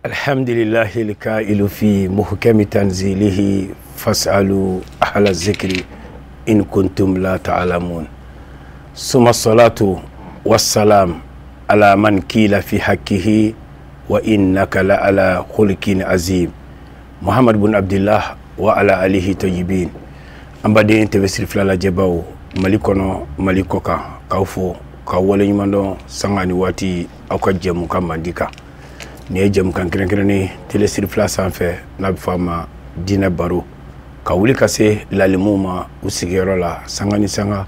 Alhamdulillahi alkailu fi muhkami tanzilihi fas'alu ahla zikri in kuntum la ta'lamun. Summa salatu wassalam ala man kila fi haqqihi wa innaka la ala khuluqin azim. Muhammad bin Abdullah wa ala alihi tayyibin. An baden TV Siri Fila lajɛbaw Mali kɔnɔ Mali kɔ kan, k'aw fo k'aw waleɲuman dɔn sanga ni waati aw ka jɛmukan mandi kan. Nin ye jɛmukan kɛrɛnkɛrɛnnen Télé Siri Fila sanfɛ n'a bɛ fɔ a ma diinɛ baro, ka wuli ka se lalimuw ma u sigiyɔrɔ la sanga ni sanga,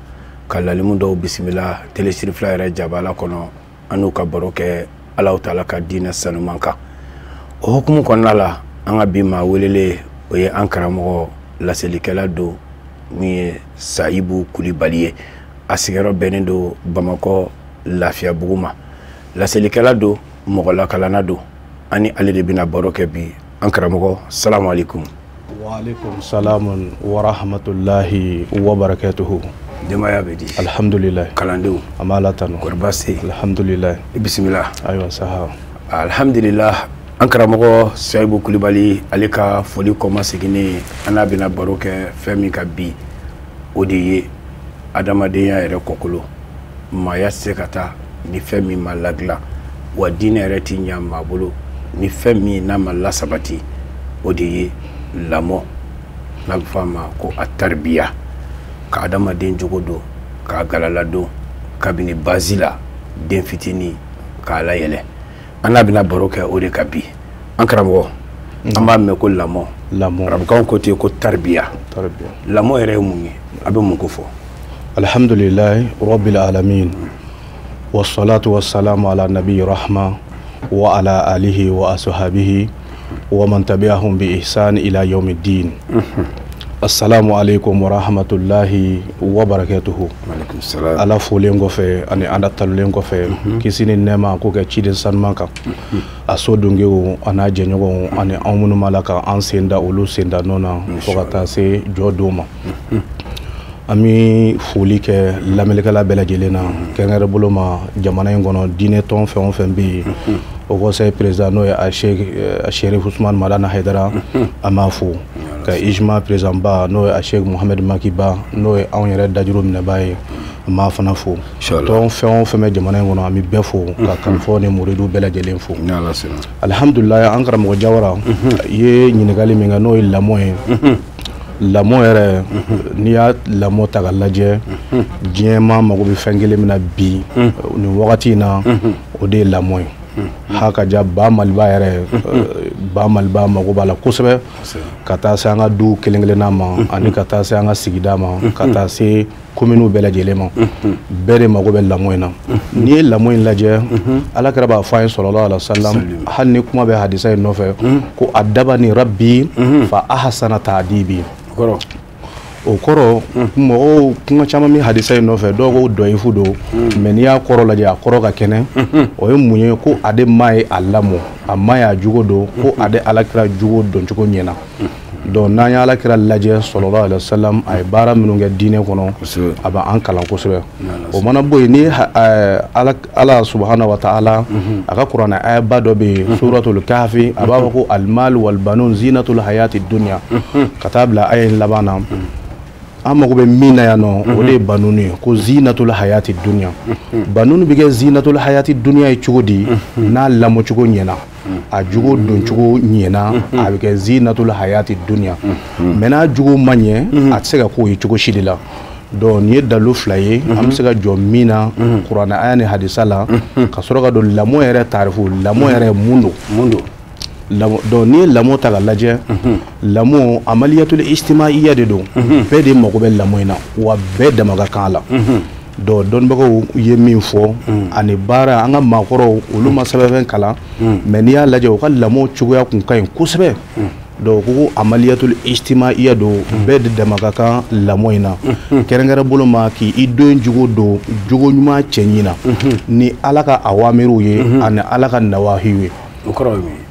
ka lalimu dɔw bisimila Télé Siri Fila yɛrɛ jabala kɔnɔ, an n'u ka baro kɛ Alahu taala ka diinɛ sanuman kan. O hukumu kɔnɔna la, an ka bi maa welelen o ye an karamɔgɔ laselikɛla don min ye Sayibu Kulibali ye. A sigiyɔrɔ bɛnnen don Bamakɔ Lafiyabugu ma. Laselikɛla don, mɔgɔ lakalanna don, ani ale de bɛna baro kɛ bi. An karamɔgɔ, salamu aleykum. Wa aleykum salamu wa rahmatulahi wa barakatuhu. Denbaya bɛ di? Alhamdulilayi. Kalandenw? An b'a la tanu. Kɔri baasi tɛ yen? Alhamdulilayi. I bisimila. Ayiwa saha. Alhamdulilah, an karamɔgɔ Sayibu Kulibali, ale ka foli kɔmaseginnen, an n'a bɛna baro kɛ fɛn min kan bi, o de ye adamadenya yɛrɛ kɔkolo. Maaya tɛ se ka taa ni fɛn min ma ladilan, wa diinɛ yɛrɛ ti ɲa maa bolo ni fɛn min n'a ma lasabati, o de ye lamɔ, n'a bɛ fɔ a ma ko a taribiya, ka adamaden jogo don, k'a galala don kabini bazi la, den fitinin k'a layɛlɛ. An n'a bɛna baro kɛ o de kan bi. An karamɔgɔ, an b'a mɛn ko lamɔ, arabukanw ko ten ko taribiya. Lamɔ yɛrɛ ye mun ye? A bɛ mun ko fɔ? Alhamdulilayi rabbil alamin, wassalatu wassalamu ala nabi rahma wa ala alihi wa ashabihi wa man tabi'ahum bi ihsan ila yawmiddin. Assalamu alaikum wa rahmatullahi wa barakatuhu. Alaikum salam. Ala folen kɔfɛ ani ala talulen kɔfɛ, kisi ni nɛɛma k'o kɛ ciden sanuman kan, a so dungew a n'a jɛɲɔgɔnw ani anw minnu b'a la ka an sen da olu sen da nɔ na fo ka taa se jɔ don ma. An bɛ foli kɛ lamɛnnikɛla bɛɛ lajɛlen na, kɛrɛnkɛrɛn bolo ma jamana in kɔnɔ diinɛ tɔn fɛn o fɛn bɛ yen, o conseil président n'o ye a Chérif Ousmane Madani Haidara, an b'a fo, ka Ijma président ba n'o ye a Cheikh Mohamed Makiba n'o ye anw yɛrɛ dajuru minɛbaa ye, an b'a fana fo. Tɔn fɛn o fɛn bɛ jamana in kɔnɔ, an bɛ bɛɛ fo, ka kalifɔ ni muridu bɛɛ lajɛlen fo. Alhamdulilayi, an karamɔgɔ Jawara, i ye ɲininkali min kɛ n'o ye lamɔ ye. Lamɔ yɛrɛ, n'i y'a lamɔ ta k'a lajɛ, diɲɛ maa mago bɛ fɛn kelen min na bi nin wagati in na, o de ye lamɔ ye. Ha ka ja ba Maliba yɛrɛ, ba Maliba mago b'a la kosɛbɛ, ka taa se an ka du kelen kelenna ma, ani ka taa se an ka sigida ma, ka taa se kominiw bɛɛ lajɛlen ma. Bɛɛ de mago bɛ lamɔ in na. N'i ye lamɔ in lajɛ, Ala kɛra b'a fɔ an ye sallallahu alaihi wa sallam, hali ni kuma bɛ hadisa in nɔfɛ, ko adabani rabbi fa ahsana ta'dibi. O kɔrɔ, mɔgɔw kuma caman bɛ hadisa in nɔfɛ, dɔw ko dɔyifu don, mɛ n'i y'a kɔrɔ lajɛ, a kɔrɔ ka kɛnɛ. O ye mun ye? Ko ale ma ye a lamɔ, a ma ye a jogo don, ko ale Alakira jogo dɔncogo ɲɛna. Donc n'an ye Alakira lajɛ sallallahu alaihi wa sallam, a ye baara minnu kɛ diinɛ kɔnɔ, a b'an kalan kosɛbɛ. O mana bɔ yen, ni Ala subahana wa ta'ala a ka kuranɛ ayaba dɔ bɛ yen, suratul kahfi, a b'a fɔ ko almal wal banun zinatul hayati dunya, ka taa bila aya in laban na. An mago bɛ min na yan nɔ, o de ye banunu ye, ko zinatul hayati dunya. Banunu bɛ kɛ zinatul hayati dunya ye cogo di? N'a lamɔcogo ɲɛna, a jogo doncogo ɲɛna, a bɛ kɛ zinatul hayati dunya. Mɛ n'a jogo ma ɲɛ, a tɛ se ka k'o ye cogo si de la. Donc nin ye dalu fila ye an bɛ se ka jɔ min na kuranɛ aya ni hadisa la, ka sɔrɔ ka don lamɔ yɛrɛ tarifu, lamɔ yɛrɛ mun don. Donc n'i ye lamɔ ta k'a lajɛ, lamɔ amaliyatul ijtimaiya de don, bɛɛ de mago bɛ lamɔ in na, wa bɛɛ dama ka kan a la. Donc dɔnnibagaw ye min fɔ ani baara, an ka maakɔrɔw olu ma sɛbɛnfɛn kalan, mɛ n'i y'a lajɛ u ka lamɔ cogoya kun ka ɲi kosɛbɛ. Donc ko amaliyatul ijtimaiya don, bɛɛ de dama ka kan lamɔ in na, kɛrɛnkɛrɛn bolo ma k'i den jogo don jogo ɲuman cɛɲi na ni Ala ka awamiriw ye ani Ala ka nawahiw ye.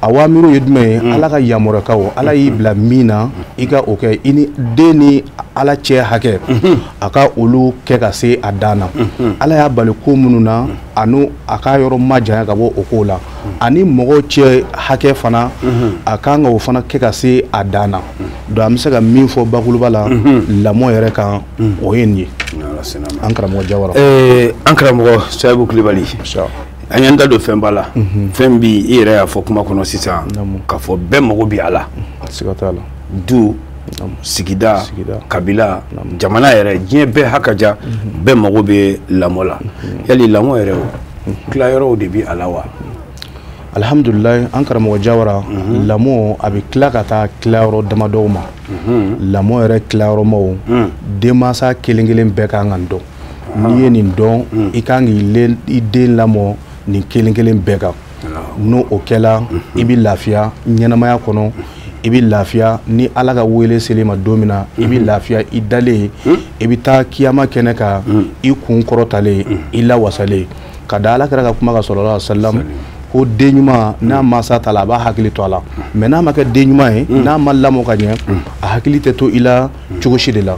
Awamiru ye jumɛn ye? Ala ka yamaruyaw, Ala y'i bila min na i ka o kɛ, i ni den ni Ala cɛ hakɛ a ka olu kɛ ka se a dan na. Ala y'a bali ko minnu na, ani a ka yɔrɔ majanya ka bɔ o ko la, ani mɔgɔw cɛ hakɛ fana a kan ka o fana kɛ ka se a dan na. Donc an bɛ se ka min fɔ bakuruba la lamɔ yɛrɛ kan, o ye nin ye. An karamɔgɔ Jawara. An karamɔgɔ Sayibu Kulibali, an y'an da don fɛnba la, fɛn bi i yɛrɛ y'a fɔ kuma kɔnɔ sisan k'a fɔ bɛɛ mago bi a la. Siga t'a la. Du, sigida, kabila, jamana yɛrɛ, diɲɛ bɛɛ hakaja, bɛɛ mago bɛ lamɔ la. Yali lamɔ yɛrɛ o tilayɔrɔw de bi a la wa? Alhamdulilayi, an karamɔgɔ Jawara, lamɔ a bɛ tila ka taa tilayɔrɔ damadɔw ma. Lamɔ yɛrɛ tilayɔrɔmaw, denmansa kelen kelen bɛɛ kan ka dɔn. N'i ye nin dɔn, i kan k'i den lamɔ nin kelen kelen bɛɛ kan. N'o o kɛla, i bɛ lafiya ɲɛnamaya kɔnɔ, i bɛ lafiya ni Ala ka wele selen ma don min na, i bɛ lafiya i dalen, i bɛ taa kiyama kɛnɛ kan i kun kɔrɔtalen, i lawasalen. Ka da Ala kɛra ka kuma ka sɔrɔ la salam ko den ɲuman n'a mansa ta la, a b'a hakili to a la. Mais n'a ma kɛ den ɲuman ye, n'a ma lamɔ ka ɲɛ, a hakili tɛ to i la cogo si de la.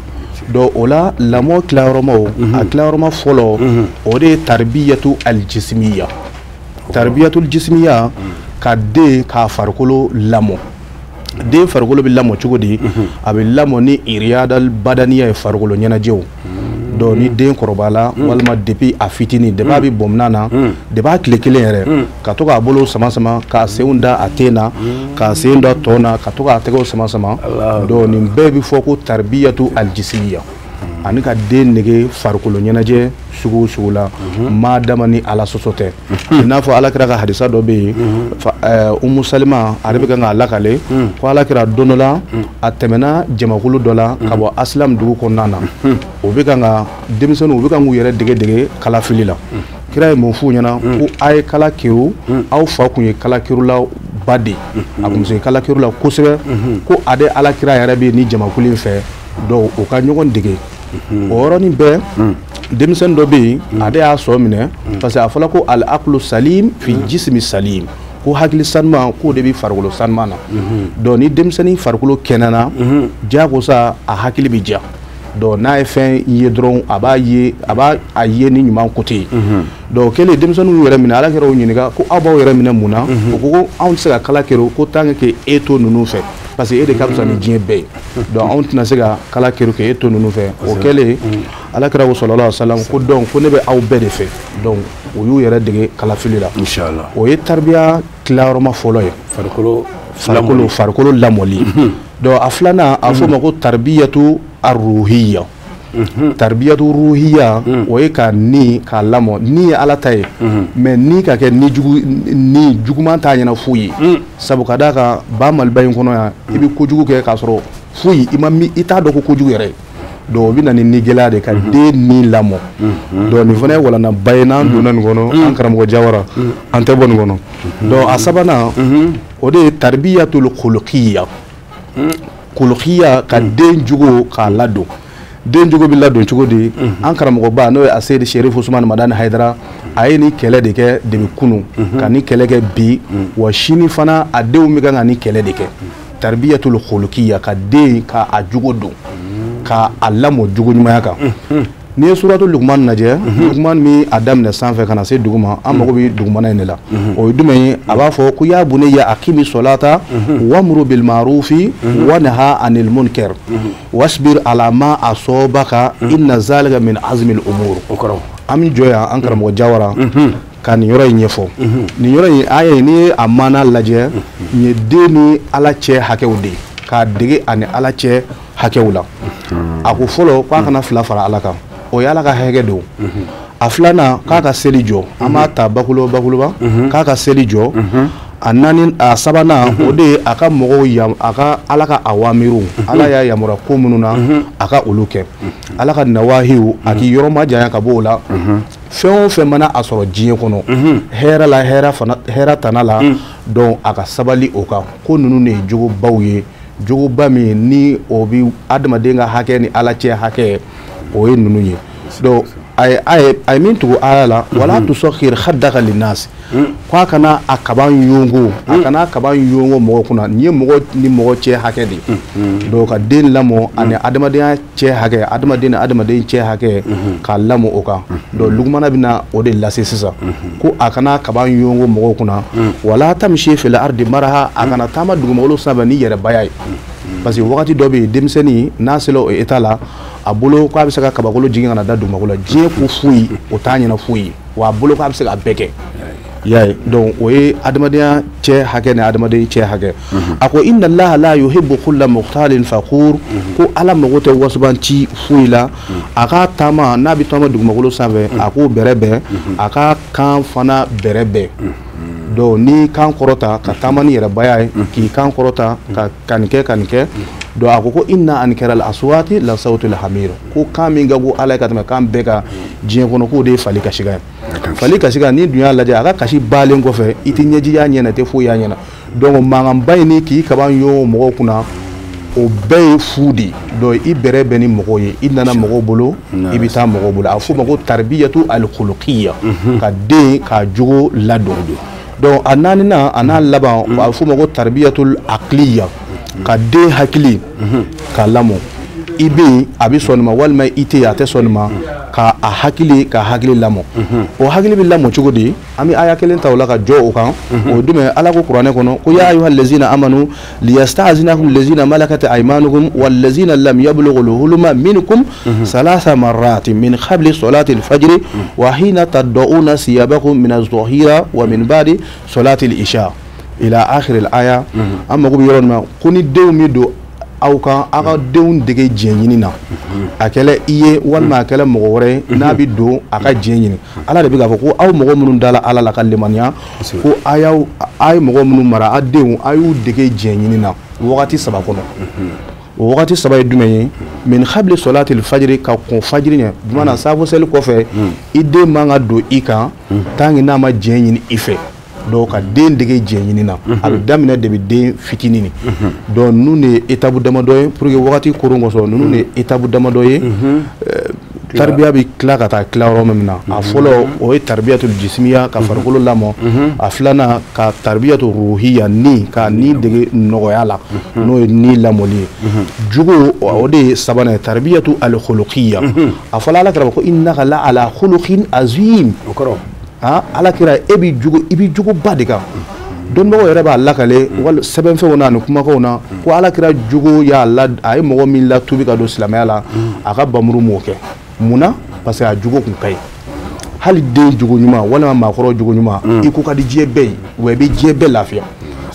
Donc o la lamɔ tilayɔrɔmaw, a tilayɔrɔma fɔlɔ o de ye tarbiyatu aljismiya. Tarbiyatul jismiya, ka den k'a farikolo lamɔ. Den farikolo bɛ lamɔ cogo di? A bɛ lamɔ ni iriyadal badaniya ye, farikolo ɲɛnajɛw. Donc ni den kɔrɔbayala, walima depuis a fitinin, depuis a bɛ bɔnmina na, depuis a tile kelen yɛrɛ, ka to k'a bolo sama sama, k'a senw da a ten na, k'a sen da tɔn na, ka to k'a tɛgɛw sama sama. Donc nin bɛɛ bɛ fɔ ko tarbiyatu aljismiya. Ani ka den nege farikolo ɲɛnajɛ sugu o sugu la, maa dama ni Ala sɔsɔ tɛ. I n'a fɔ Ala kira ka hadisa dɔ bɛ yen, Umu Salima ale bɛ kan k'a lakale ko Ala kira don dɔ la a tɛmɛna jamakulu dɔ la ka bɔ Asilam dugu kɔnɔna na. O bɛ kan ka denmisɛnninw, u bɛ kan k'u yɛrɛ dege dege kalafili la. Kira ye mun f'u ɲɛna? Ko a ye kala keru, aw fa kun ye kala kerula ba de ye, a kun bɛ se kala keru la kosɛbɛ. Ko ale Ala kira yɛrɛ bɛ ni jamakulu in fɛ, donc u ka ɲɔgɔn dege. O yɔrɔnin bɛɛ, denmisɛnnin dɔ bɛ yen, ale y'a sɔ minɛ, parce que a fɔra ko al aqlu salim fi jismi salim, ko hakili sanuman k'o de bɛ farikolo sanuman na. Donc ni denmisɛnnin farikolo kɛnɛna, diyagosa a hakili bɛ diya. Donc n'a ye fɛn ye dɔrɔn, a b'a ye, a b'a a ye ni ɲuman côté ye. Donc o kɛlen, denmisɛnninw y'u yɛrɛ minɛ. Ala kɛra o ɲininka ko aw b'aw yɛrɛ minɛ mun na? O ko ko anw tɛ se ka kala kero ko tant que e to ninnu fɛ, parce que e de ka fisa ni diɲɛ bɛɛ ye. Donc anw tɛna se ka kala kero k'e to ninnu fɛ. O kɛlen, Ala kɛra ko sallallahu alaihi wasallam ko donc ko ne bɛ aw bɛɛ de fɛ. Donc o y'u yɛrɛ dege kalafili la. Inshallah. O ye tarbiya tilayɔrɔma fɔlɔ ye, farikolo lamɔli. Donc a filanan, a fɔ o ma ko tarbiyatu arruhiya. Tarbiyatu ruhiya, o ye ka ni k'a lamɔ. Ni ye Ala ta ye, mais ni ka kɛ ni jugu, ni juguman t'a ɲɛna foyi ye. Sabu ka d'a kan, ba Maliba in kɔnɔ yan, i bɛ kojugu kɛ k'a sɔrɔ foyi i ma, i t'a dɔn ko kojugu yɛrɛ ye. Donc o bɛ na ni ni gɛlɛya de ka den ni lamɔ. Donc nin fana ye walanaba ye, n'an donna nin kɔnɔ, an karamɔgɔ Jawara, an tɛ bɔ nin kɔnɔ. Donc a sabanan, o de ye tarbiyatul khuluqiyya. Khuluqiyya, ka den jugu k'a ladon. Den jogo bɛ ladon cogo di? An karamɔgɔba n'o ye Aseyidi Sherif Usumani Madani Hayidara, a ye nin kɛlɛ de kɛ depuis kunun, ka nin kɛlɛ kɛ bi, wa sini fana a denw bɛ kan ka nin kɛlɛ de kɛ. Tarbiyatul khuluqiyya, ka den ka a jogo don, ka a lamɔ jogo ɲumanya kan. N'i ye suratu Lukuman lajɛ, Lukuman min a daminɛ sanfɛ ka na se duguma, an mago bɛ dugumana in de la. O ye jumɛn ye? A b'a fɔ ko ya bunayya aqimi solata wamuru bil ma'rufi wanha anil munkar wasbir ala ma asobaka inna zalika min azmil umur. An bɛ jɔ yan, an karamɔgɔ Jawara, ka nin yɔrɔ in ɲɛfɔ. Nin yɔrɔ in aya in, n'i ye a maana lajɛ, nin ye den ni Ala cɛ hakɛw de ye, k'a dege ani Ala cɛ hakɛw la. A ko fɔlɔ k'a kana fila fara Ala kan, o ye Ala ka hakɛ don. A filanan, k'a ka seli jɔ, an b'a ta bakuruba bakuruba, k'a ka seli jɔ. A naani, a sabanan, o de ye a ka mɔgɔw yam, a ka Ala ka awamiru, Ala y'a yamaruya ko minnu na, a ka olu kɛ. Ala ka nawahiw, a k'i yɔrɔ majanya ka bɔ o la. Fɛn o fɛn mana a sɔrɔ diɲɛ kɔnɔ, hɛrɛ la, hɛrɛ fana, hɛrɛ tana la, donc a ka sabali o kan. Ko ninnu de ye jogobaw ye, jogoba min ni o bi adamaden ka hakɛ ni Ala cɛ hakɛ, o ye ninnu ye. Donc A ye min tugu ala la, wala tusakhir khaddaka linnas, ko a kana a kaban yongo, a kana kaban yongo mɔgɔ kunna. Nin ye mɔgɔ ni mɔgɔ cɛ hakɛ de ye. Donc ka den lamɔ ani adamadenya cɛ hakɛ, adamaden ni adamaden cɛ hakɛ, k'a lamɔ o kan. Donc Lugumana bɛna o de lase sisan, ko a kana kaban yongo mɔgɔw kunna. Wala tamshi fil ardi maraha, a kana taama dugumakolo sanfɛ ni yɛrɛbaya ye. Parce que wagati dɔ bɛ yen, denmisɛnnin n'a sera o état la, a bolo k'a bɛ se ka kabakolo jigin ka na da dugumakolo la, diɲɛ ko foyi o t'a ɲɛna foyi ye, wa a bolo k'a bɛ se k'a bɛɛ kɛ. I y'a ye? Donc o ye adamadenya cɛ hakɛ ni adamaden cɛ hakɛ. A ko inna Allaha la yuhibbu kulla mukhtalin fakhur, ko ala mago tɛ wasubanci foyi la. A ka taama, n'a bɛ taama dugumakolo sanfɛ, a k'o bɛrɛ bɛn, a ka kan fana bɛrɛ bɛn. Donc ni kan kɔrɔta ka taama ni yɛrɛbaya ye, k'i kan kɔrɔta ka nin kɛ, ka nin kɛ. Donc a ko inna ankara al aswati la sawtul hamir, ko kan min ka go ala ye ka tɛmɛ kan bɛɛ kan diɲɛ kɔnɔ, k'o de ye fali kasikan ye. Fali kasikan, ni dun y'a lajɛ, a ka kasi balen kɔfɛ, i tɛ ɲɛji y'a ɲɛna, i tɛ foyi y'a ɲɛna. Donc mankanba in ni k'i kaban yo mɔgɔw kunna, o bɛɛ ye fu de ye. Donc i bɛrɛ bɛn ni mɔgɔw ye, i nana mɔgɔw bolo, i bɛ taa mɔgɔw bolo. A bɛ f'o ma ko tarbiyatu al khuluqiyya, ka den k'a jogo ladon. Donc a naaninan a n'a laban, a bɛ f'o ma ko tarbiyatul aqliya, ka den hakili k'a lamɔ. I bɛ yen, a bɛ sɔn nin ma, walima i tɛ yen, a tɛ sɔn nin ma, ka a hakili ka hakili lamɔ. O hakili bɛ lamɔ cogo di? An bɛ aya kelen ta o la ka jɔ o kan. O ye jumɛn? Ala ko kuranɛ kɔnɔ ko ya ayyuhal ladzina amanu liyasta'zinakum ladzina malakat aymanukum wal ladzina lam yablughul huluma minkum salasa marratin min qabli salati al-fajr wa hina tad'una siyabakum min az-zahira wa min ba'di salati al-isha ila akhir al-aya. An mago bɛ yɔrɔ min na, ko ni denw min don aw kan, aw ka denw dege diɲɛ ɲini na, a kɛla i ye walima a kɛla mɔgɔ wɛrɛ ye, n'a bɛ don a ka diɲɛ ɲini. Ala de bɛ k'a fɔ ko aw mɔgɔ minnu dala ala la ka limaniya, ko a y'aw a ye mɔgɔ minnu mara, a denw a y'u dege diɲɛ ɲini na wagati saba kɔnɔ. O wagati saba ye jumɛn ye? Min qabli salati al-fajr, ka kɔn fajiri ɲɛ. Jumɛn na? Saafo seli kɔfɛ, i den man ka don i kan tant que n'a ma diɲɛ ɲini i fɛ. Donc ka den dege diɲɛ ɲini na, a bɛ daminɛ depuis den fitinin. Donc ninnu de ye étape damadɔ ye pour que wagati koron kosɔn, ninnu de ye étape damadɔ ye. Tarbiya bɛ tila ka taa tila yɔrɔ min na, a fɔlɔ o ye tarbiyatul jismiya, ka farikolo lamɔ. A filanan, ka tarbiyatul ruhiya, ni ka ni dege nɔgɔya la, n'o ye ni lamɔli ye. Jugu o de ye sabanan ye, tarbiyatu al khuluqiyya. A fɔla ala kira ko innaka la ala khuluqin azim. O kɔrɔ ala kira e b'i jugu, i b'i juguba de kan. Dɔnnibagaw yɛrɛ b'a lakale wali sɛbɛnfɛnw na ani kumakanw na ko ala kira jugu y'a la, a ye mɔgɔ min latubi ka don silamɛya la, a ka bamuru m'o kɛ. Munna? Parce que a jugu kun ka ɲi. Hali den jugu ɲuman walima maakɔrɔ jugu ɲuman, i ko ka di diɲɛ bɛɛ ye, wa i bɛ diɲɛ bɛɛ lafiya.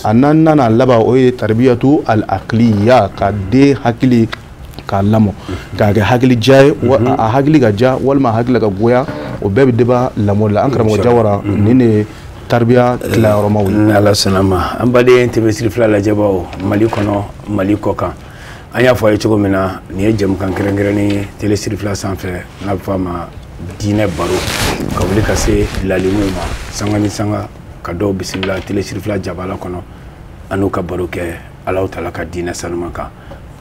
A naaninan n'a laban, o ye tarbiyatu al aqliya, ka den hakili k'a lamɔ, k'a kɛ hakili diya ye, a hakili ka diya walima a hakili ka goya, o bɛɛ bɛ débat lamɔ la. An karamɔgɔ Jawara, nin de ye tarbiya tilayɔrɔmaw ye. Ni ala sɔnna ma, an baden TV Siri fila lajɛbaw Mali kɔnɔ, Mali kɔ kan, an y'a fɔ a ye cogo min na, nin ye jɛmukan kɛrɛnkɛrɛnnen ye Télé Siri fila sanfɛ, n'a bɛ fɔ a ma diinɛ baro, ka wuli ka se lalimuw ma sanga ni sanga, ka dɔw bisimila Télé Siri fila jabala kɔnɔ, an n'u ka baro kɛ Alahu taala ka diinɛ sanuman kan.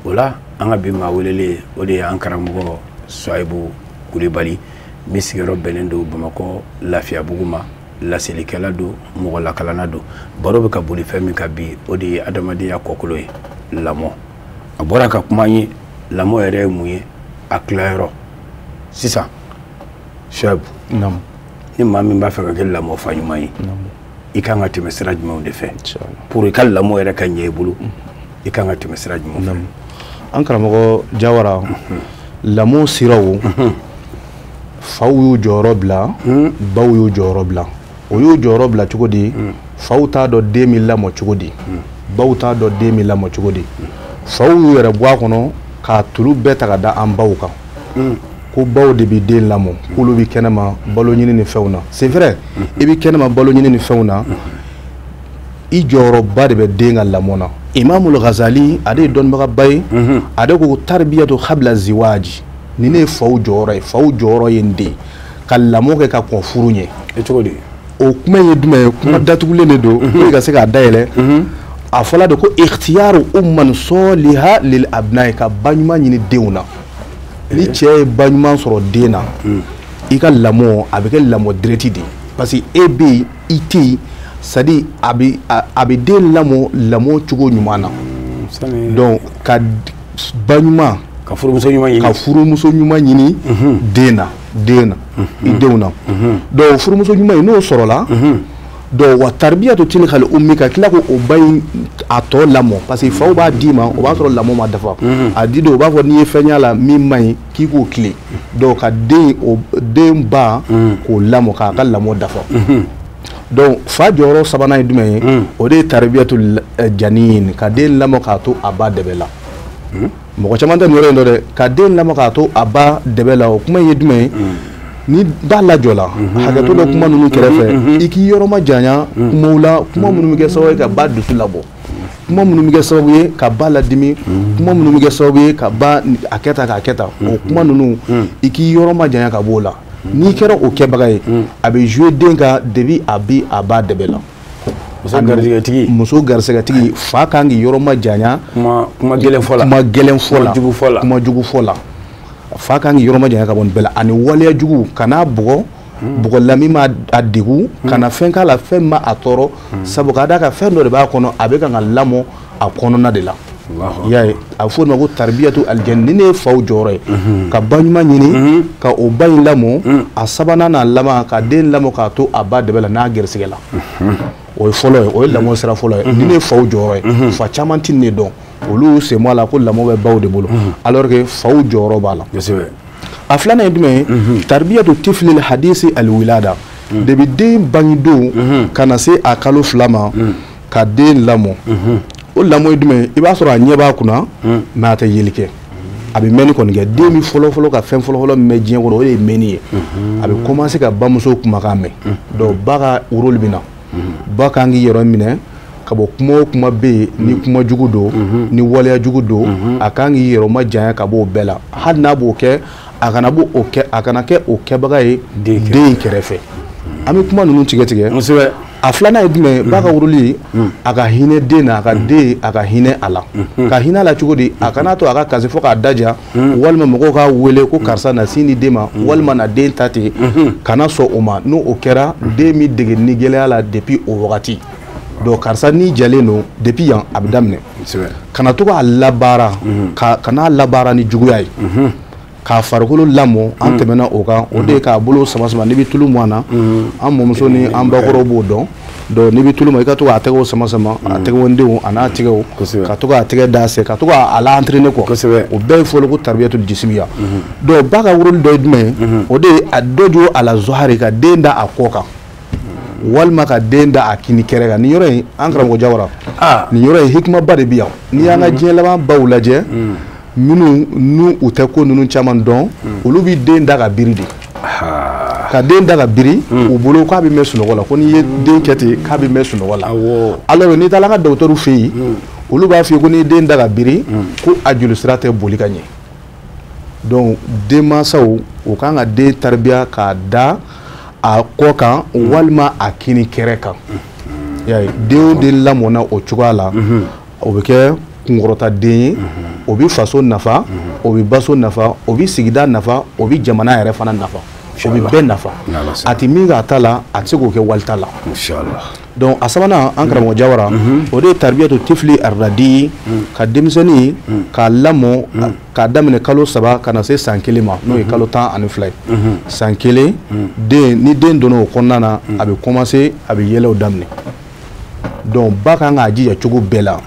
O la an ka bi maa welelen, o de ye an karamɔgɔ Suwayibu Kulibali, min sigiyɔrɔ bɛnnen don Bamakɔ Lafiyabugu ma. Laselikɛla don, mɔgɔ lakalanna don. Baro bɛ ka boli fɛn min kan bi, o de ye adamadenya kɔkolo ye, lamɔ. A bɔra ka kuma an ye, lamɔ yɛrɛ ye mun ye, a tilayɔrɔ. Sisan Suwayibu, ni maa min b'a fɛ ka kɛ lamɔ fa ɲuman ye, i kan ka tɛmɛ sira jumɛnw de fɛ pour i ka lamɔ yɛrɛ ka ɲɛ i bolo? I kan ka tɛmɛ sira jumɛnw fɛ? An karamɔgɔ Jawara, lamɔ siraw, faw y'u jɔyɔrɔ bila, baw y'u jɔyɔrɔ bila. O y'u jɔyɔrɔ bila cogo di? Faw t'a dɔn den min lamɔ cogo di, baw t'a dɔn den min lamɔ cogo di. Faw y'u yɛrɛ bɔ a kɔnɔ k'a tulu bɛɛ ta ka da an baw kan, ko baw de bɛ den lamɔ, k'olu bɛ kɛnɛma balo ɲini ni fɛnw na. C'est vrai, i bɛ kɛnɛma balo ɲini ni fɛnw na, i jɔyɔrɔba de bɛ den ka lamɔ na. Imamul Ghazali, ale ye dɔnnibagaba ye, ale ko tarbiyatu qabla ziwaji. Ni ne ye faw jɔyɔrɔ ye, faw jɔyɔrɔ ye n den ka lamɔ kɛ ka kɔn furu ɲɛ. E cogo di? O kuma in ye jumɛn ye? Kuma datugulen de don pour ka se k'a dayɛlɛ. A fɔla de ko ikhtiyaru umman soliha lil abnai, ka ba ɲuman ɲini denw na. Ni cɛ ye ba ɲuman sɔrɔ den na, I ka lamɔ a bɛ kɛ lamɔ direct de ye parce que e bɛ yen i tɛ yen, c'est à dire a bɛ den lamɔ cogo ɲuman na. Donc ka ba ɲuman ka furumuso ɲuman ɲini, ka furumuso ɲuman ɲini den na i denw na. Donc furumuso ɲuman in n'o sɔrɔla, donc wa tarbiyatu tilkal ummi, ka tila k'o ba in a tɔ lamɔ parce que faw b'a d'i ma o b'a sɔrɔ lamɔ ma dafa. A di don o b'a fɔ n'i ye fɛn y'a la min man ɲi k'i k'o tilen. Donc ka den ba k'o lamɔ k'a ka lamɔ dafa. Donc fa jɔyɔrɔ sabanan ye jumɛn ye? O de ye tarbiyatu janin, ka den lamɔ k'a to a ba dɛbɛ la. Mɔgɔ caman tɛ nin yɔrɔ in dɔn dɛ. Ka den lamɔ k'a to a ba dɛbɛ la, o kuma in ye jumɛn ye? Ni ba lajɔla, hakɛto bɛ kuma ninnu kɛrɛfɛ, i k'i yɔrɔ ma janya kumaw la, kuma minnu bɛ kɛ sababu ye ka ba dusu labɔ, kuma minnu bɛ kɛ sababu ye ka ba ladimi, kuma minnu bɛ kɛ sababu ye ka ba a kɛ tan k'a kɛ tan, o kuma ninnu i k'i yɔrɔ ma janya ka b'o la. N'i kɛra o kɛbaga ye, a bɛ jouer den kan depuis a bi a ba dɛbɛ la. Muso garisɛgɛtigi, fa kan k'i yɔrɔ ma janya kuma gɛlɛn fɔ la, kuma jugu fɔ la, fa kan k'i yɔrɔ ma janya ka bɔ nin bɛɛ la. Ani waleya jugu, kana bugɔ bugɔla min ma a degun, kana fɛn k'a la fɛn ma a tɔɔrɔ, sabu ka d'a kan fɛn dɔ de b'a kɔnɔ a bɛ kan ka lamɔ a kɔnɔna de la. I y'a ye, a bɛ f'o de ma ko tarbiyatu aljanni. Ni ne ye faw jɔyɔrɔ ye, ka ba ɲuman ɲini ka o ba in lamɔ, a sabanan n'a laban ka den lamɔ k'a to a ba dɛbɛ la n'a gɛrɛsɛgɛ la. O ye fɔlɔ ye, o ye lamɔ sira fɔlɔ ye. Ni ne ye faw jɔyɔrɔ ye, fa caman ti ne dɔn, olu sen b'a la ko lamɔ bɛ baw de bolo, alors que faw jɔyɔrɔ b'a la. A filanan ye jumɛn ye? Tarbiyatu tiflil hadisi alwilada, depuis den bangedon ka na se a kalo 2 ma, ka den lamɔ. O lamɔ ye jumɛn ye? I b'a sɔrɔ a ɲɛ b'a kunna, mais a tɛ yeli kɛ, a bɛ mɛnni kɔni kɛ. Den min fɔlɔ-fɔlɔ ka fɛn fɔlɔ-fɔlɔ min bɛ diɲɛ kɔnɔ, o de ye mɛnni ye. A bɛ commencer ka bamuso kumakan mɛn. Donc ba ka rôle bɛ na, ba kan k'i yɛrɛ minɛ ka bɔ kuma o kuma bɛ yen, ni kuma jugu don, ni waleya jugu don, a kan k'i yɛrɛ ma janya ka bɔ o bɛɛ la. Hali n'a b'o kɛ, a kana bɔ o kɛ, a kana kɛ o kɛbaga ye den kɛrɛfɛ. An bɛ kuma ninnu tigɛ tigɛ. A filanan ye jumɛn ye? Ba ka wuruli, a ka hinɛ den na, a ka den, a ka hinɛ a la. Ka hinɛ a la cogo di? A kana to a ka kasi fo k'a daja, walima mɔgɔw k'a wele ko karisa na sin di den ma, walima na den ta ten, kana sɔn o ma. N'o o kɛra, den bɛ dege ni gɛlɛya la depuis o wagati. Donc karisa n'i jalen don depuis yan a bɛ daminɛ. Kana to k'a labaara, kana labaara ni juguya ye. K'a farikolo lamɔ, an tɛmɛna o kan, o de ye k'a bolo sama sama. N'i bɛ tulu mɔn na, an mɔmuso ni an bakɔrɔw b'o dɔn. Donc n'i bɛ tulu mɔn, i ka to k'a tɛgɛw sama sama, a tɛgɛwendenw a n'a tɛgɛw, ka to k'a tɛgɛ da se, ka to k'a la entraîner quoi. O bɛɛ ye fɔlɔ ko tarbiyatul jismiya. Donc ba ka rôle dɔ ye jumɛn ye? O de ye a dɔ jɔ a la zuhari, ka den da a kɔ kan, walima ka den da a kini kɛrɛ kan. Nin yɔrɔ in, an karamɔgɔ Jawara, nin yɔrɔ in hikimaba de bɛ yan. N'i y'an ka diɲɛ laban baw lajɛ, minnu n'u u tɛ ko ninnu caman dɔn, olu bɛ den da ka biri de. Ka den da ka biri u bolo k'a bɛ mɛn sunɔgɔ la, ko n'i ye den kɛ ten k'a bɛ mɛn sunɔgɔ la. Alors n'i taara an ka dɔgɔtɔrɔw fɛ yen, olu b'a f'i ye ko n'i ye den da ka biri, ko a jolisira tɛ boli ka ɲɛ. Donc denmansaw u kan ka den taribiya k'a da a kɔ kan walima a kini kɛrɛ kan. I y'a ye, den o den lamɔna o cogoya la, o bɛ kɛ kunkɔrɔta den ye, o bɛ faso nafa, o bɛ baso nafa, o bɛ sigida nafa, o bɛ jamana yɛrɛ fana nafa, o bɛ bɛɛ nafa. A tɛ min k'a ta la, a tɛ se k'o kɛ walita la. Donc a sabanan, an karamɔgɔ Jawara, o de ye taribiyatu tifli aradi, ka denmisɛnnin k'a lamɔ k'a daminɛ kalo 3 ka na se san 1 ma, n'o ye kalo 12 ye. San 1, den ni den donna o kɔnɔna na, a bɛ commencer a bɛ yɛlɛw daminɛ. Donc ba kan k'a jija cogo bɛɛ la,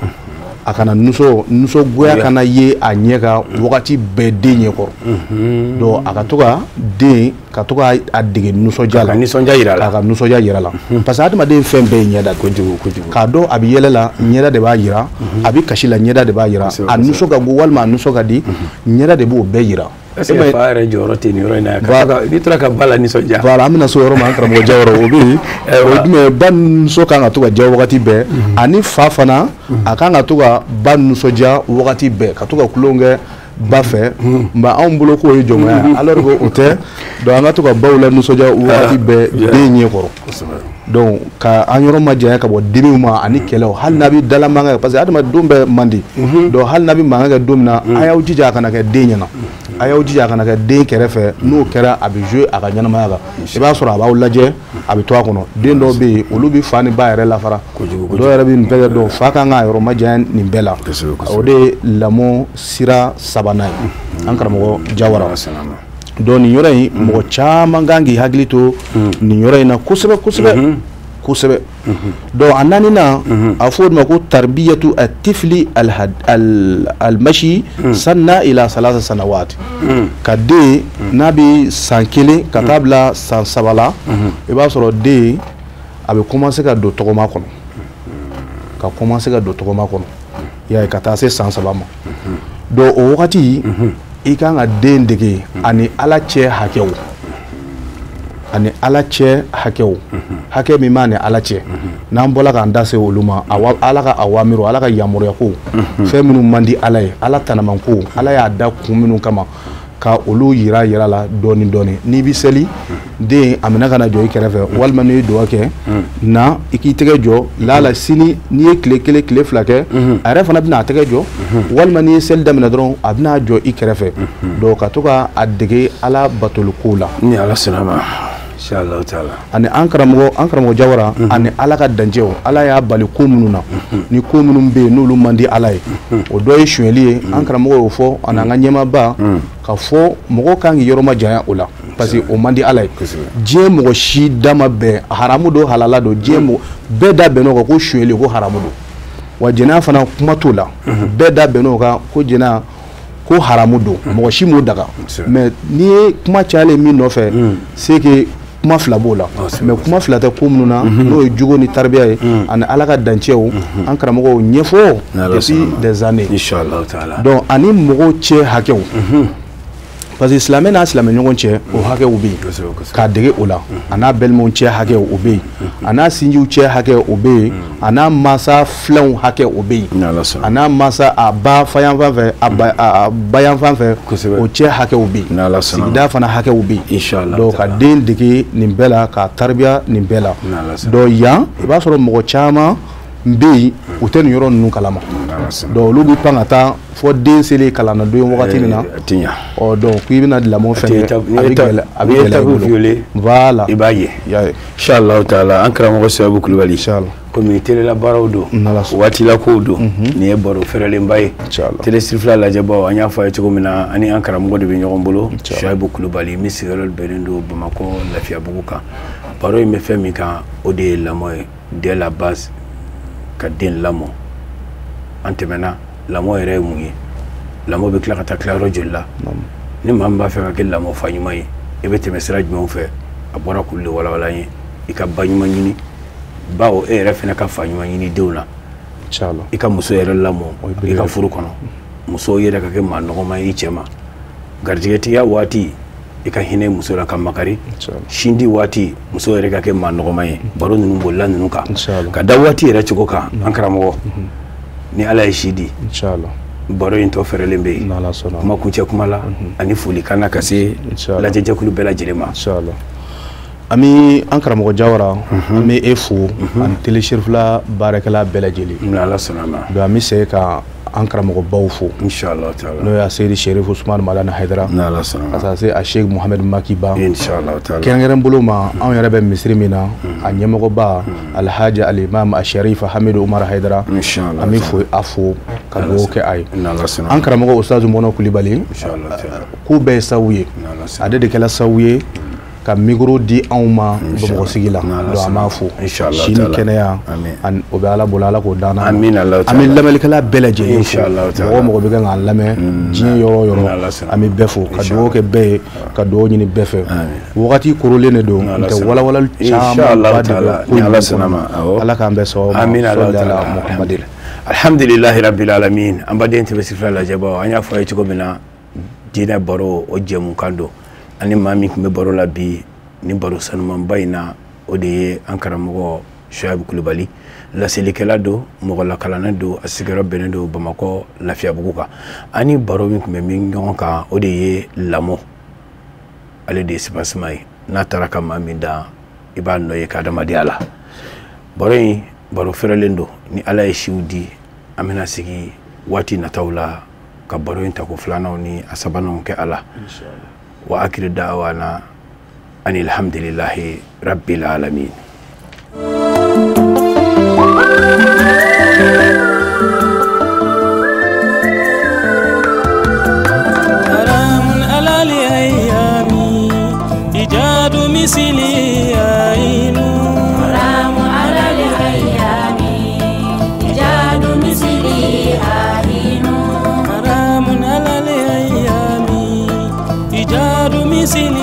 a kana nisɔngoya kana ye a ɲɛ kan wagati bɛɛ den ɲɛ kɔrɔ. Donc a ka to ka den ka to ka a dege nisɔndiya la, a ka nisɔndiya yira la, parce que adamaden fɛn bɛɛ ye ɲɛda. Kojugu kojugu. K'a dɔn a bɛ yɛlɛ la, ɲɛda de b'a yira, a bɛ kasi la, ɲɛda de b'a yira, a nisɔn ka go walima a nisɔn ka di, ɲɛda de b'o bɛɛ yira. Est-ce que fa yɛrɛ jɔyɔrɔ tɛ nin yɔrɔ in na? N'i tora ka ba la nisɔndiya. Voilà, an bɛna se o yɔrɔ ma, an karamɔgɔ Jawara, o bɛ yen. O ye jumɛn ye? Ba nisɔn kan ka to ka diya wagati bɛɛ, ani fa fana a kan ka to ka ba nisɔndiya wagati bɛɛ, ka to ka tulon kɛ ba fɛ. Nka anw bolo k'o ye jɔnmaya ye, alors que o tɛ. Donc an ka to ka baw la nisɔndiya wagati bɛɛ den ɲɛ kɔrɔ. Donc ka an yɔrɔ ma janya ka bɔ dimiw ma ani kɛlɛw, hali n'a bɛ dala mankan kɛ, parce que adamadenw bɛɛ man di. Donc hali n'a bɛ mankan kɛ don min na, a y'aw jija a kana kɛ den ɲɛna. A y'aw jija a kana kɛ den kɛrɛfɛ. N'o kɛra, a bɛ jouer a ka ɲɛnamaya kan. I b'a sɔrɔ a b'aw lajɛ, a bɛ to a kɔnɔ. Den dɔw bɛ yen, olu bɛ fa ni ba yɛrɛ lafara, dɔw yɛrɛ bɛ nin bɛɛ kɛ. Dɔw fa kan k'a yɔrɔ majanya nin bɛɛ la. O de ye lamɔ sira sabanan ye, an karamɔgɔ Jawara. Donc nin yɔrɔ in, mɔgɔ caman kan k'i hakili to nin yɔrɔ in na kosɛbɛ kosɛbɛ kosɛbɛ. Donc a naaninan, a fɔ o de ma ko tarbiyatu atifli almashi sanna ila salasa sanawat. Ka den n'a bɛ san 1 ka taa bila san 3 la, i b'a sɔrɔ den a bɛ commencer ka don tɔgɔma kɔnɔ, ka commencer ka don tɔgɔma kɔnɔ, i y'a ye, ka taa se san 3 ma. Donc o wagati, i kan ka den dege ani Ala cɛ hakɛw, ani Ala cɛ hakɛw, hakɛ min b'a ni Ala cɛ. N'an bɔla k'an da se olu ma, Ala ka awamiru, Ala ka yamaruya ko, fɛn minnu man di Ala ye, Ala tanaman ko, Ala y'a da kun minnu kama, ka olu yira la dɔɔni dɔɔni. N'i bɛ seli, den a minɛ ka na jɔ i kɛrɛfɛ, walima n'i ye duwawu kɛ na, i k'i tɛgɛ jɔ lala. Sini n'i ye tile 1, tile 2 kɛ, a yɛrɛ fana bɛna a tɛgɛ jɔ. Walima n'i ye seli daminɛ dɔrɔn, a bɛna jɔ i kɛrɛfɛ. Donc ka to ka a dege Ala batoli kow la. Ni Ala sɔnna ma, inshallah taala. Ani an karamɔgɔ Jawara, ani Ala ka dancɛw, Ala y'a bali ko minnu na, ni ko minnu bɛ yen n'olu man di Ala ye, o dɔ ye sonyɛli ye. An karamɔgɔ y'o fɔ, ani an ka ɲɛmaaba ka fɔ mɔgɔ kan k'i yɔrɔ majanya o la, parce que o man di Ala ye. Diɲɛ mɔgɔ si da ma bɛn haramu don halala don. Diɲɛ mɔgɔ bɛɛ da bɛnn'o kan ko sonyɛli ko haramu don. Wa jɛnɛya fana, kuma t'o la, bɛɛ da bɛnn'o kan ko jɛnɛya ko haramu don, mɔgɔ si m'o daga. Mais n'i ye kuma cayalen min nɔfɛ, c'est que kuma fila b'o la. Mais kuma fila tɛ ko minnu na, n'o ye jogo ni taribiya ye ani Ala ka dancɛw, an karamɔgɔw ɲɛfɔ depuis des années. Inshallah taala. Donc ani mɔgɔw cɛ hakɛw, parce que silamɛ n'a silamɛ ɲɔgɔn cɛ, o hakɛw bɛ yen k'a dege o la. A n'a balimaw cɛ hakɛw, o bɛ yen. A n'a sinjiw cɛ hakɛ, o bɛ yen. A n'a mansa filanw hakɛ, o bɛ yen. A n'a mansa, a ba fa yan fan fɛ, a ba yan fan fɛ, o cɛ hakɛw bɛ yen. Sigida fana hakɛw bɛ yen. Donc ka den dege nin bɛɛ la, k'a taribiya nin bɛɛ la. Donc yan, i b'a sɔrɔ mɔgɔ caman bɛ yen, u tɛ nin yɔrɔ ninnu kalama. Donc olu bɛ pan ka taa fɔ den selen kalan na don wagati min na. Ɔ donc k'i bɛna lamɔ fɛn kɛ, a bɛ gɛlɛya, a bɛ gɛlɛya i bolo. Voilà, i b'a ye, inshallah taala. An karamɔgɔ Suhayibu Kulubali, inshallah, komi telela baaraw don, waatila kow don, nin ye baro fɛrɛlenba ye. Télé Sirifila lajɛbaw, an y'a fɔ a ye cogo min na, ani an karamɔgɔ de bɛ ɲɔgɔn bolo, Suhayibu Kulubali, min sigiyɔrɔ bɛnnen don Bamakɔ Lafiyabugu kan. Baro in bɛ fɛn min kan, o de ye lamɔ ye, dès la base, ka den lamɔ. An tɛmɛna lamɔ yɛrɛ ye mun ye, lamɔ bɛ tila ka taa tilayɔrɔ joli la, ni maa min b'a fɛ ka kɛ lamɔ fa ɲuman ye, i bɛ tɛmɛ sira jumɛnw fɛ, a bɔra k'olu de walawala an ye. I ka ba ɲuman ɲini, bawo e yɛrɛ fana ka fa ɲuman ɲini denw na. I ka muso yɛrɛ lamɔ i ka furu kɔnɔ, muso yɛrɛ ka kɛ maa nɔgɔma ye i cɛ ma. Garijɛgɛtigiya waati, i ka hinɛ muso la ka makari. Sindi waati, muso yɛrɛ ka kɛ maa nɔgɔma ye. Baro ninnu bolila ninnu kan ka da waati yɛrɛ cogo kan. An karamɔgɔ, ni Ala ye si di, baro in tɔ fɛrɛlen bɛ yen. Kuma kuncɛ kuma la ani foli kan na ka se lajɛjɛkulu bɛɛ lajɛlen ma. An bɛ an karamɔgɔ Jawara, an bɛ e fo ani Télé Sirifila baarakɛla bɛɛ lajɛlen. Ni Ala sɔnna ma. Donc an bɛ segin ka an karamɔgɔbaw fo. Inshallah taala. N'o ye Seyidi Sherifu Usumani Madani Hayidara. Ni Ala sɔnna ma. Ka taa se a Sheikh Muhamɛdi Makiba. Inshallah taala. Kɛrɛnkɛrɛn bolo ma, anw yɛrɛ bɛ misiri min na, a ɲɛmɔgɔba Alhaji Alimam Asharifa Hamidu Umar Hayidara. Inshallah. An bɛ fo a fo ka dugawu kɛ a ye. Ni Ala sɔnna. An karamɔgɔ Ustaz Mɔnɔ Kulibali. Inshallah taala. Ko bɛɛ ye sababu ye. Ale de kɛla sababu ye ka micro di anw ma Bamakɔ sigi la. Donc an b'a fo si ni kɛnɛya, o bɛ Ala bolo, Ala k'o d'an ma. An bɛ lamɛnnikɛla bɛɛ lajɛlen fo, mɔgɔ o mɔgɔ bɛ kan k'an lamɛn diɲɛ yɔrɔ o yɔrɔ, an bɛ bɛɛ fo ka dugawu kɛ bɛɛ ye, ka dugawu ɲini bɛɛ fɛ. Wagati korolen de don, n tɛ walawalali caman de bɛ ko in kɔnɔ. Ala k'an bɛɛ sababu ma. Muhamadi. Alhamdulilahi rabbil alamin. An baden Télé Sirifila lajɛbaw, an y'a fɔ a ye cogo min na, diinɛ baro o jɛmukan don. Ani maa min tun bɛ baro la bi ni baro sanumanba in na, o de ye an karamɔgɔ Suhayibu Kulubali. Laselikɛla don, mɔgɔ lakalannen don, a sigiyɔrɔ bɛnnen don Bamakɔ Lafiyabugu kan. Ani baro min tun bɛ min ɲɔgɔn kan, o de ye lamɔ. Ale de ye sipasima ye, n'a taara ka maa min dan, i b'a nɔ ye ka adamadenya la. Baro in baro fɛrɛlen don, ni Ala ye siw di, an bɛna sigi waati nataw la. Ka baro in tako filananw ni a sabananw kɛ a la. Wa akiri da'wana anil hamdulillahi rabbil alamin. مثلي عين حرام على الأيام إيجاد مثلي عين حرام على الأيام إيجاد مثلي.